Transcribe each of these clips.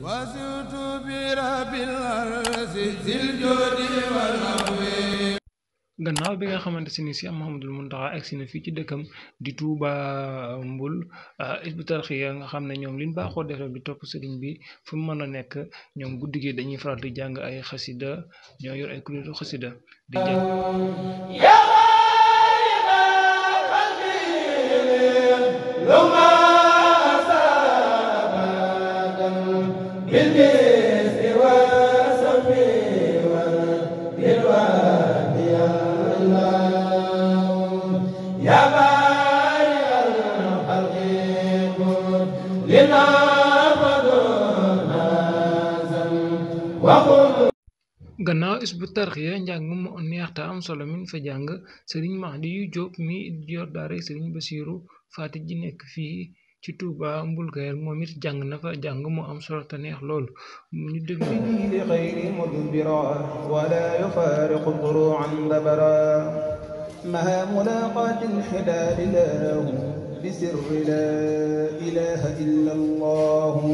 وزدت برب الأرض ذي الجود والعظيم. gannaaw bi nga xamante si ni si Mouhamadul Mountakha agsi na fii ci dëkkam di Touba Mbul Hizbut Tarqiyyah nga xam ne ñoom liñ baaxoo def di topp sëriñ bi fu mu mën a nekk ñoom guddi gi dañuy faral di jàng ay xasida ñoo yor ay kuréelu xasida di jàng gannaaw Hizbut Tarqiyyah njàng mu neex te am solo min fa jàng sëriñ Mahdiyu Jóob mi yor daara sëriñ Basiiru Faati ji nekk fii ci Touba Mbul Kayoor moom it jàng na fa jàng mu am solo te neex loolu ñu déglu li xayri mudbira wala yufaariqu duruan dabara maha mulaqaati lxidaali lahu bisirri la ilaha illa allahu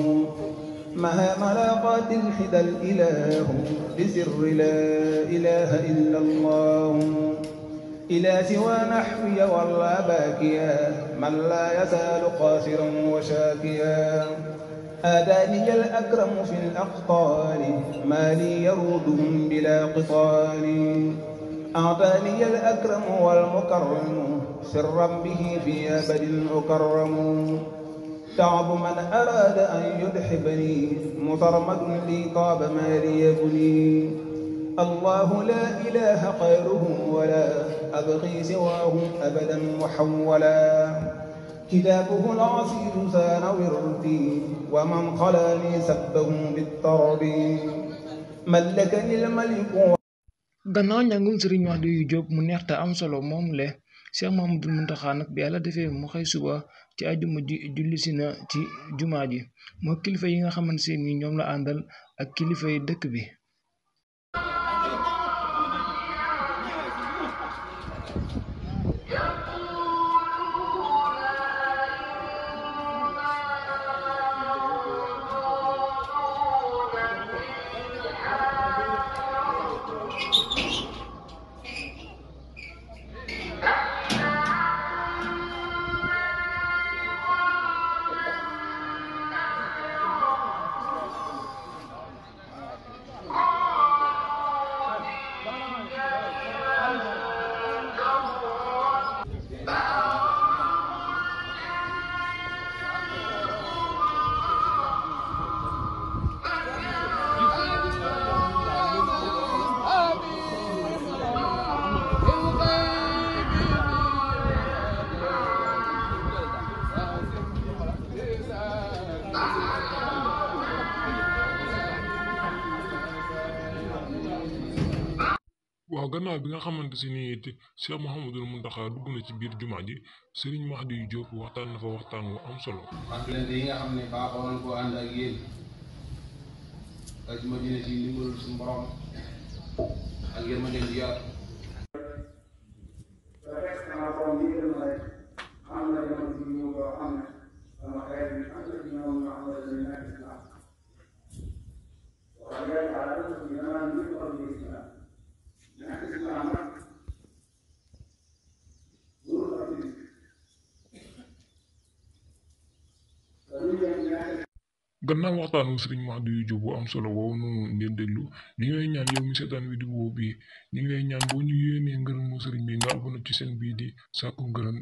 مها ملاقات الحدى الإله بسر لا إله إلا الله إلى سوى نحوي والله باكيا من لا يزال قاسرا وشاكيا آداني الأكرم في الأقطار ما لي يرودهم بلا قطار أعطاني الأكرم والمكرم سرا به في أبد أكرم تعب من أراد أن يدحبني مترمد لي طاب ما لي يبني الله لا إله غيره ولا أبغي سواه أبدا محولا كتابه العزيز سان وردي ومن خلاني سبه بالطرب ملكني الملك. gannaaw njàngum sëriñ Mahdiyu Jóob mu neex te am solo moom le Cheikh Mouhamadul Mountakha nag bi yàlla defee mu xëy suba ci àjjuma ji julli si na ci jumaa ji moo kilifa yi nga xamante ni ñoom la àndal ak kilifa yi dëkk bi. waaw gannaaw bi nga xamante si ni it Cheikh Mouhamadul Mountakha dugg na ci biir jumaa ji sëriñ Mahdiyu Jóob waxtaan na fa waxtaan wu am solo. fàttalante yi nga xam ne baaxoo nañ koo ànd ak yéen ajuma ji ne ci ndimbalul suñu borom ak yërmande ju yaatu. gannaaw waxtaanu sëriñ Mahdiyu Jóob bu am solo woowu noonu ngeen déglu li ngi lay ñaan yow mi seetaan vidéo bi ñu ngi lay ñaan boo ñu yéenee ngërëmu sëriñ bi nga abonné ci seen bii di Sakku Ngërëm.